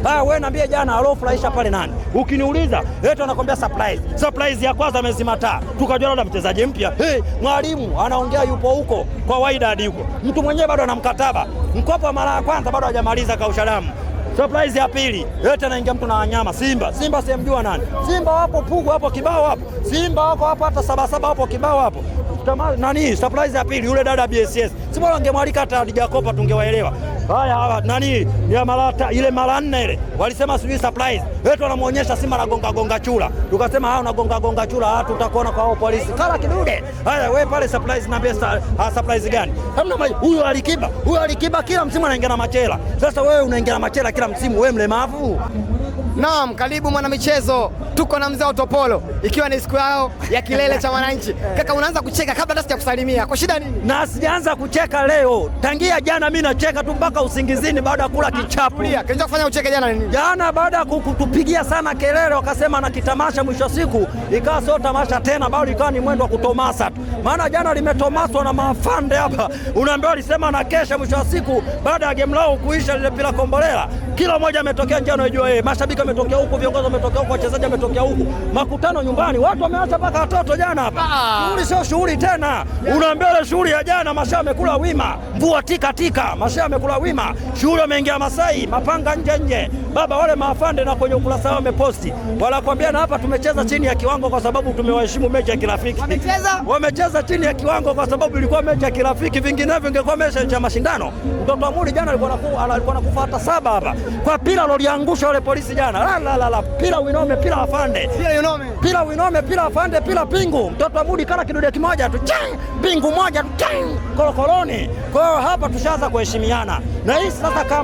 Ah, wewe niambie jana alofurahisha pale nani? Ukiniuliza, eti anakuambia surprise. Surprise ya kwanza amezima taa. Tukajua labda mchezaji mpya. Hey, mwalimu anaongea yupo huko kwa Wydad huko. Mtu mwenyewe bado ana mkataba. Mkopo wa mara ya kwanza bado hajamaliza kausha damu. Surprise ya pili, yote anaingia mtu na wanyama Simba. Simba simjua nani. Simba wapo Pugu hapo kibao hapo. Simba wako hapo hata sabasaba hapo kibao hapo. Nani surprise ya pili yule dada BSS. Si bora angemwalika hata Jacoba tungewaelewa. Haya hawa nani ya mara ile mara nne ile walisema sijui surprise. Wetu wanamuonyesha Simba na gonga gonga chura. Tukasema hao na gonga gonga chura tutakuona kwa hao polisi. Kala kidude. Haya wewe pale surprise na pesa surprise gani? Hamna huyo Alikiba. Huyo Alikiba kila msimu anaingia na machela. Sasa wewe unaingia na machela kila msimu wewe mlemavu. Naam, karibu mwana michezo. Tuko na mzee wa Utopolo ikiwa ni siku yao ya kilele cha wananchi. Kaka, unaanza kucheka kabla hata sijakusalimia. Kwa shida nini? Na sijaanza kucheka leo. Tangia jana mimi nacheka tu mpaka usingizini baada ya kula kichapo. Kilichokufanya ucheke jana ni nini? Jana baada ya kutupigia sana kelele wakasema na kitamasha, mwisho wa siku ikawa sio tamasha tena, bali ikawa ni mwendo wa kutomasa tu. Maana jana limetomaswa na maafande hapa. Unaambiwa alisema na kesha, mwisho wa siku baada ya game lao kuisha lile pila kombolela, kila mmoja ametokea njia anayojua yeye. Mashabiki wametokea huku, viongozi wametokea huku, wachezaji wametokea huku. Makutano nyumbani, watu wameacha mpaka watoto jana hapa. Shughuli sio shughuli tena. Unaambiwa ile shughuli ya jana mashaa amekula wima, mvua tika tika, mashaa amekula wima. Shughuli ameingia Masai, mapanga nje nje. Baba wale maafande na kwenye ukurasa wao wameposti. Wanakuambia na hapa tumecheza chini ya kiwango kwa sababu tumewaheshimu mechi ya kirafiki. Wamecheza chini ya kiwango kwa sababu ilikuwa mechi ya kirafiki, vinginevyo ingekuwa mechi ya mashindano. Mtoto wa Muri jana alikuwa anakufa hata saba hapa. Kwa pila loliangusha wale polisi jana. La la la la, pila winome, pila afande. Pila winome. Pila winome, pila afande, pila pingu. Mtoto wa Muri kala kidude kimoja tu. Chang! Pingu moja tu. Chang! Kolokoloni. Kwa hiyo hapa tushaanza kuheshimiana. Na hii sasa kama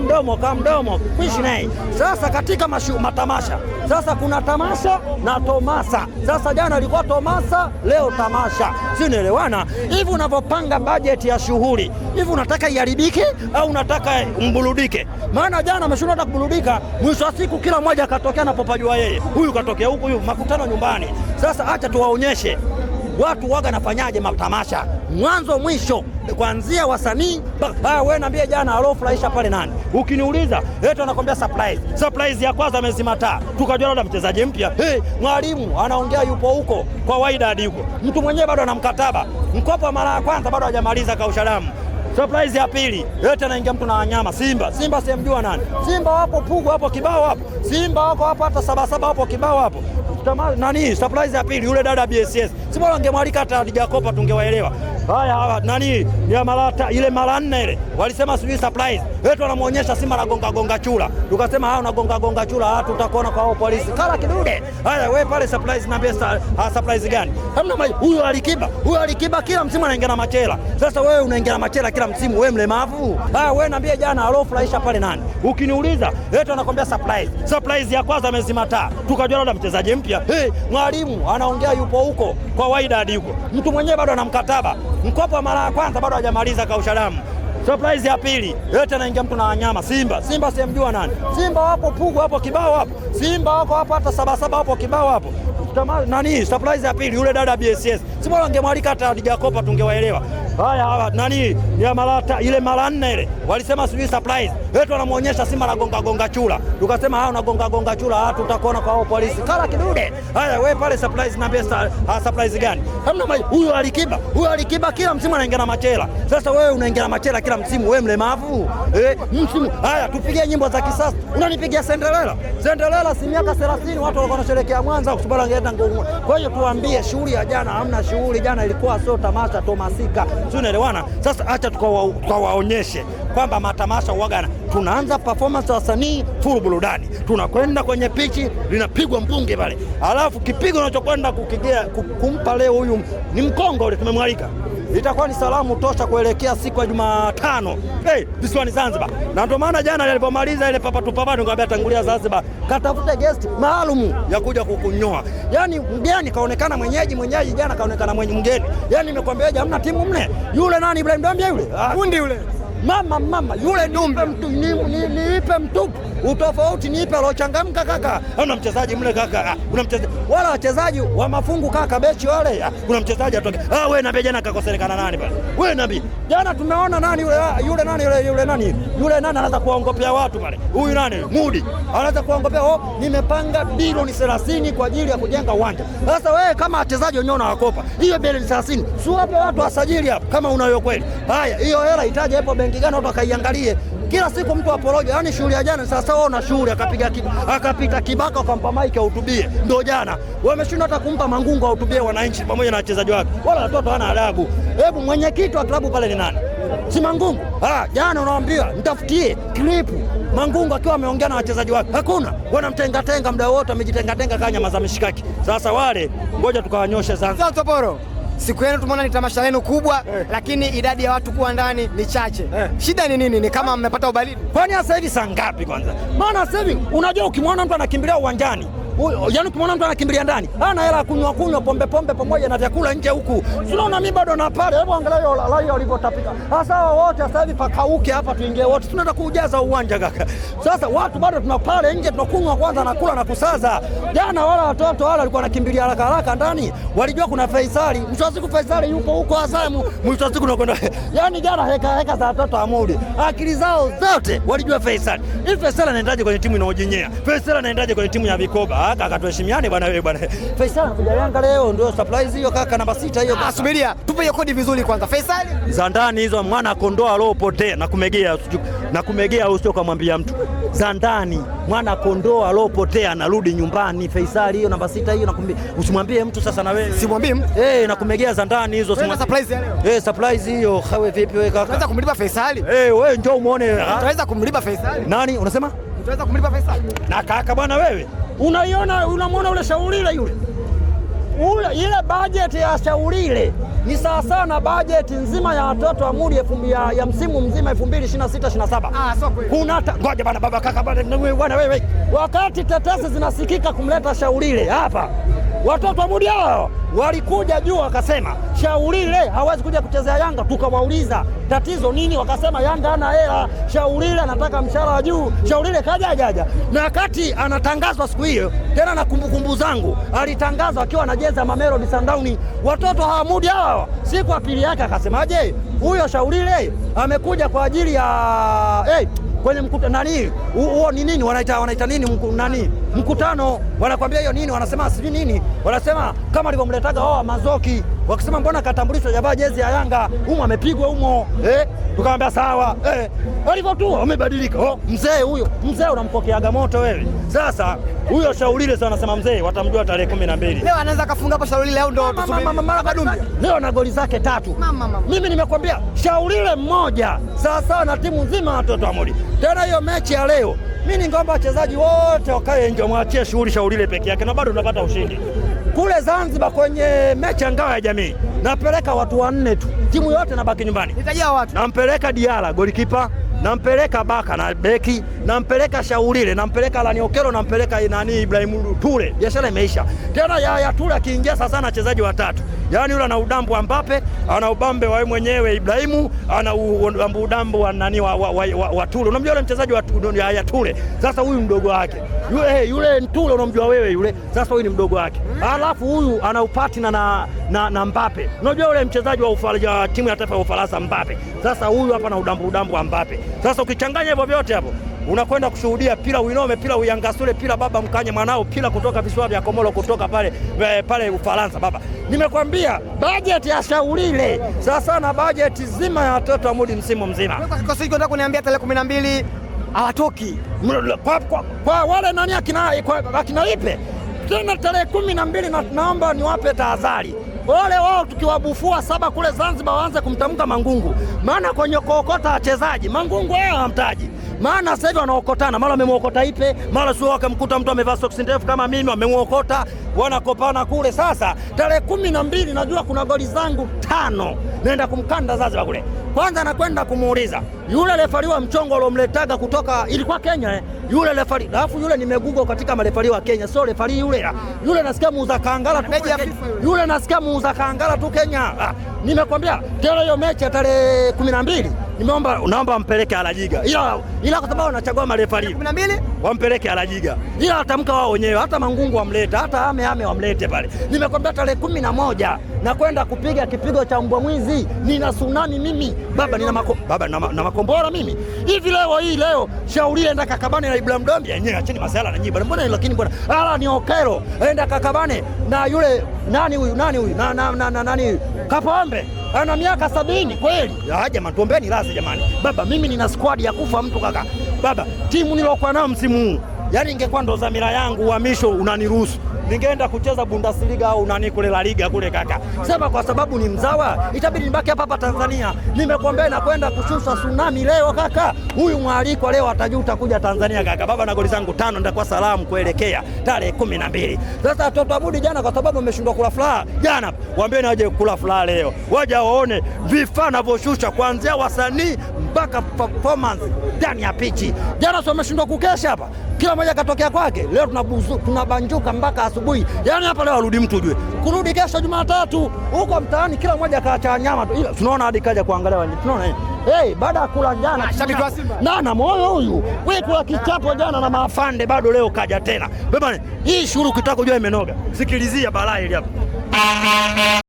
mdomo, kuishi naye. Sasa katika matamasha. Sasa kuna tamasha na tomasa. Sasa jana ilikuwa tomasa, leo tamasha. Si unaelewana? Hivi unavyopanga bajeti ya shughuli, hivi unataka iharibike au unataka mburudike? Maana jana ameshindwa hata kuburudika, mwisho wa siku kila mmoja akatokea anapopajua yeye. Huyu katokea huku, huyu makutano nyumbani. Sasa acha tuwaonyeshe watu waga nafanyaje matamasha mwanzo mwisho, kuanzia wasanii. Wewe niambie jana alofurahisha pale nani? Ukiniuliza, eti anakuambia surprise. Surprise ya kwanza amezima taa. Tukajua labda mchezaji mpya. Hey, mwalimu anaongea yupo huko kwa Wydad huko. Mtu mwenyewe bado ana mkataba. Mkopo mara ya kwanza bado hajamaliza kausha damu. Surprise ya pili, yote anaingia mtu na wanyama Simba. Simba simjua nani. Simba wapo Pugu hapo kibao hapo. Simba wako hapo hata sabasaba hapo kibao hapo. Nani surprise ya pili yule dada BSS. Si bora angemwalika hata Jacoba tungewaelewa. Haya hawa nani ya mara ile mara nne ile walisema sijui surprise. Wetu wanamuonyesha Simba na gonga gonga chura. Tukasema hao na gonga gonga chura tutakuona kwa hao polisi. Kala kidude. Haya wewe pale surprise na pesa surprise gani? Hamna huyo Alikiba. Huyo Alikiba kila msimu anaingia na machela. Sasa wewe unaingia na machela kila msimu wewe mlemavu. Haya wewe niambie jana alofurahisha pale nani? Ukiniuliza, eti anakuambia surprise. Surprise ya kwanza amezima taa. Tukajua labda mchezaji mpya. Hey, mwalimu anaongea yupo huko kwa Wydad huko. Mtu mwenyewe bado ana mkataba. Mkopo mara ya kwanza bado hajamaliza kausha damu. Surprise ya pili, yote anaingia mtu na wanyama Simba. Simba simjua nani. Simba wapo Pugu hapo kibao hapo. Simba wako hapo hata sabasaba hapo kibao hapo. Nani surprise ya pili yule dada BSS. Si bora angemwalika hata Jacoba tungewaelewa. Haya hawa nani ya mara ile mara nne ile walisema sijui surprise. Wetu wanamuonyesha Simba na gonga gonga chura. Tukasema hao na gonga gonga chura tutakuona kwa hao polisi. Kala kidude. Haya wewe pale surprise na pesa surprise gani? Hamna huyo Alikiba. Huyo Alikiba kila msimu anaingia na machela. Sasa wewe unaingia na machela kila msimu wewe mlemavu. Msimu haya tupigie nyimbo za kisasa. Unanipigia Sendelela. Sendelela si miaka 30 watu walikuwa wanasherehekea Mwanza kwa sababu angeenda ngumu. Kwa hiyo tuambie shughuli ya jana hamna shughuli, jana ilikuwa sio tamasha tomasika. Si unaelewana? Sasa acha tukawaonyeshe kwamba matamasha huaga tunaanza performance ya wasanii full burudani. Tunakwenda kwenye pichi linapigwa mbunge pale. Alafu kipigo unachokwenda kukigia kumpa leo huyu ni Mkongo yule tumemwalika. Itakuwa ni salamu tosha kuelekea siku ya Jumatano. Hey, visiwani Zanzibar. Na ndio maana jana alipomaliza ile papa tupapa nikamwambia tangulia Zanzibar, katafute guest maalum ya kuja kukunyoa. Yaani mgeni kaonekana mwenyeji, mwenyeji jana kaonekana mwenye mgeni. Yaani nimekwambiaje hamna timu mle. Yule nani Ibrahim Dambia yule? Kundi yule. Mama yule nipe mtu niipe mtupu. Utofauti ni ipi alochangamka kaka? Una mchezaji mle kaka, una mchezaji wala wachezaji wa mafungu kaka, bechi wale, kuna mchezaji atoke. Wewe niambie jana kakosekana nani pale? Wewe niambie. Jana tumeona nani yule yule nani yule yule nani yule nani anaanza kuwaongopea watu pale. Huyu nani? Mudi. Anaanza kuwaongopea, oh, nimepanga bilioni 30 kwa ajili ya kujenga uwanja. Sasa wewe kama wachezaji wenyewe unawakopa. Hiyo bilioni 30, si wape watu wasajili hapo kama unayo kweli. Haya, hiyo hela itaje hapo benki gani watu wakaiangalie. Kila siku mtu aporoje. Yaani shughuli ya jana sasa wewe una shughuli akapiga akapita Kibaka akampa mike ahutubie. Ndio jana. Wameshindwa hata kumpa Mangungu ahutubie wananchi pamoja na wachezaji wake. Wala watoto hawana adabu. Hebu mwenyekiti wa klabu pale ni nani? Si Mangungu? Jana unaambiwa nitafutie clip Mangungu akiwa ameongea na wachezaji wake. Hakuna. Wanamtenga tenga muda wote, amejitenga tenga kama nyama za mishikaki. Sasa wale ngoja tukawanyoshe Zanzibar. Toporo, siku yenu tumeona ni tamasha lenu kubwa, lakini idadi ya watu kuwa ndani ni chache. Shida ni nini? Ni kama mmepata ubaridi? Kwani sasa hivi saa ngapi kwanza? Maana sasa hivi unajua ukimwona mtu anakimbilia uwanjani, yaani ukimwona mtu anakimbilia ndani, hana hela kunywa kunywa pombe pombe pamoja na vyakula nje huku. Unaona mimi bado na pale, hebu angalia hiyo raia walivyotapika. Sasa wote sasa hivi pakauke hapa tuingie wote. Tunaenda kuujaza uwanja kaka. Sasa watu bado tuna pale nje tunakunywa kwanza na kula na kusaza. Jana wala watoto wala walikuwa wanakimbilia haraka haraka ndani, walijua kuna Faisali. Mwisho wa siku Faisali yupo huko Azamu. Mwisho wa siku unakwenda. Yaani jana heka heka za watoto wa Mudi. Akili zao zote walijua Faisali. Hivi Faisali anaendaje kwenye timu inayojinyea? Faisali anaendaje kwenye timu ya vikoba? Kaka tuheshimiane bwana wewe bwana. Faisal anakuja Yanga leo ndio surprise hiyo kaka, namba 6 hiyo kaka. Subiria, tupe hiyo kodi vizuri kwanza. Faisal za ndani hizo mwana kondoo alopotea na kumegea na kumegea usio kumwambia mtu. Za ndani mwana kondoo alopotea anarudi nyumbani. Faisal hiyo namba 6 hiyo nakwambia usimwambie mtu sasa na wewe. Simwambie mtu. Na kumegea za ndani hizo simwambie. Surprise ya leo. Surprise hiyo. Hawe vipi wewe kaka? Unaweza kumlipa Faisal? Wewe njoo muone. Unaweza kumlipa Faisal? Nani unasema? Unaweza kumlipa Faisal? Na kaka bwana wewe. Unaiona, unamwona ule Shaulile yule. Ule ile budget ya Shaulile ni sawa sawa na budget nzima ya watoto wa Mudi ya msimu mzima 2026-27. Sio kweli. Kuna ngoja bana baba kaka bwana wewe. Wakati tetesi zinasikika kumleta Shaulile hapa, watoto wa Mudi hao walikuja juu wakasema Shaulile hawezi kuja kuchezea Yanga. Tukawauliza tatizo nini, wakasema Yanga hana hela, Shaulile anataka mshahara wa juu. Shaulile kaja hajaja. Na wakati anatangazwa siku hiyo tena, na kumbukumbu zangu alitangazwa akiwa na jezi ya Mamelodi Sundowns. Watoto hawa Mudi hawa siku ya pili yake akasemaje, huyo Shaulile amekuja kwa ajili ya kwenye mkutano nani huo ni nini wanaita nini nani mkutano, wanakuambia hiyo nini, wanasema sijui nini, wanasema kama alivyomletaga wao Mazoki, wakisema mbona katambulishwa javaa jezi ya Yanga humo amepigwa humo, tukamwambia sawa, alivyo tu amebadilika. Mzee huyo, mzee unampokeaga moto wewe. Sasa huyo Shaulile sasa anasema mzee watamjua tarehe 12. Leo anaweza kafunga hapo Shaulile au ndo tusubiri? Leo na goli zake 3. Mama. Mimi nimekwambia Shaulile mmoja sawa na timu nzima watoto wa Mudi. Tena hiyo mechi ya leo mimi ningeomba wachezaji wote wakae nje, mwachie shughuli Shaulile peke yake na bado tunapata ushindi. Kule Zanzibar kwenye mechi ya ngao ya jamii napeleka watu 4 tu, timu yote nabaki nyumbani. Nitajia watu. Nampeleka Diala golikipa, nampeleka Baka na beki, nampeleka Shaulile, nampeleka Lani Okelo, nampeleka nani Ibrahim Ture. Biashara imeisha. Tena ya Ture akiingia sasa na wachezaji 3. Yaani yule ana udambu wa Mbappe, ana ubambe wa mwenyewe Ibrahimu, ana udambu wa nani wa Ture. Unamjua yule mchezaji wa ya Ture. Sasa huyu mdogo wake. Yule Ture unamjua wewe yule. Sasa huyu ni mdogo wake. Alafu huyu ana upartner na Mbappe. Unajua yule mchezaji wa Ufaransa, timu ya taifa ya Ufaransa Mbappe. Sasa huyu hapa na udambu wa Mbappe. Sasa ukichanganya hivyo vyote hapo unakwenda kushuhudia pila uinome, pila uyangasule, pila baba mkanye mwanao, pila kutoka visiwa vya Komoro, kutoka pale pale Ufaransa baba. Nimekwambia budget ya Shaulile sasa na budget zima ya watoto wa Mudi msimu mzima. Kwa kikosi hiki unataka kuniambia tarehe 12 hawatoki? Kwa wale nani akina Ipe tena tarehe 12, na naomba niwape tahadhari wale wao, tukiwabufua 7 kule Zanzibar waanze kumtamka Mangungu, maana kwenye kuokota wachezaji Mangungu yeye hamtaji. Maana sasa hivi wanaokotana, mara wamemuokota Ipe, mara sio wakamkuta mtu amevaa socks ndefu kama mimi wamemuokota, wanakopana kule. Sasa tarehe 12 najua kuna goli zangu 5 naenda kumkanda Zanzibar kule. Kwanza nakwenda kumuuliza Yule refari wa mchongo alomletaga kutoka ilikuwa Kenya Yule refari, alafu yule nimegoogle katika marefari wa Kenya, sio refari yule. Yule nasikia muuza kangala tu. Yule nasikia muuza kangala tu Kenya. Nimekwambia tena hiyo mechi ya tarehe 12 nimeomba naomba mpeleke Alajiga. Ila kwa sababu wanachagua marefari 12 wampeleke Alajiga. Ila atamka wao wenyewe, hata Mangungu wamlete, hata ame wamlete pale. Nimekwambia tarehe 11 na kwenda kupiga kipigo cha mbwa mwizi. Nina tsunami mimi. Baba nina baba na makombora mimi. Hivi leo hii leo shauri enda kakabane na Ibrahim Dombi yenyewe, acheni masala na nyinyi. Mbona lakini bwana ala ni Okero enda kakabane na yule nani huyu na nani Kapombe ana miaka 70 kweli. Jamani tuombeni lazi jamani. Baba mimi nina squad ya kufa mtu kaka. Baba timu nilokuwa nayo msimu huu, yani ingekuwa ndo dhamira yangu uhamisho unaniruhusu, ningeenda kucheza Bundesliga au nani kule La Liga kule kaka. Sema kwa sababu ni mzawa itabidi nibaki hapa hapa Tanzania. Nimekwambia na kwenda kushusha tsunami leo kaka. Huyu mwaliko leo atajuta kuja Tanzania kaka. Baba na goli zangu 5 nitakuwa salamu kuelekea tarehe 12. Sasa tutabudi jana kwa sababu ameshindwa kula furaha jana, waambieni waje kula furaha leo. Waje waone vifaa navyoshusha kuanzia wasanii mpaka performance ndani ya pichi. Jana sio ameshindwa kukesha hapa. Kila mmoja katokea kwake. Leo tunabanjuka mpaka asubuhi. Yaani hapa leo arudi mtu ujue. Kurudi kesho Jumatatu huko mtaani kila mmoja kaacha nyama tu. Ila tunaona hadi kaja kuangalia wengine. Tunaona hey, baada ya kula jana shabiki wa Simba. Na moyo huyu. Wewe kula kichapo jana na maafande bado leo kaja tena. Baba hii shughuli ukitaka kujua imenoga. Sikilizia balaa hili hapa.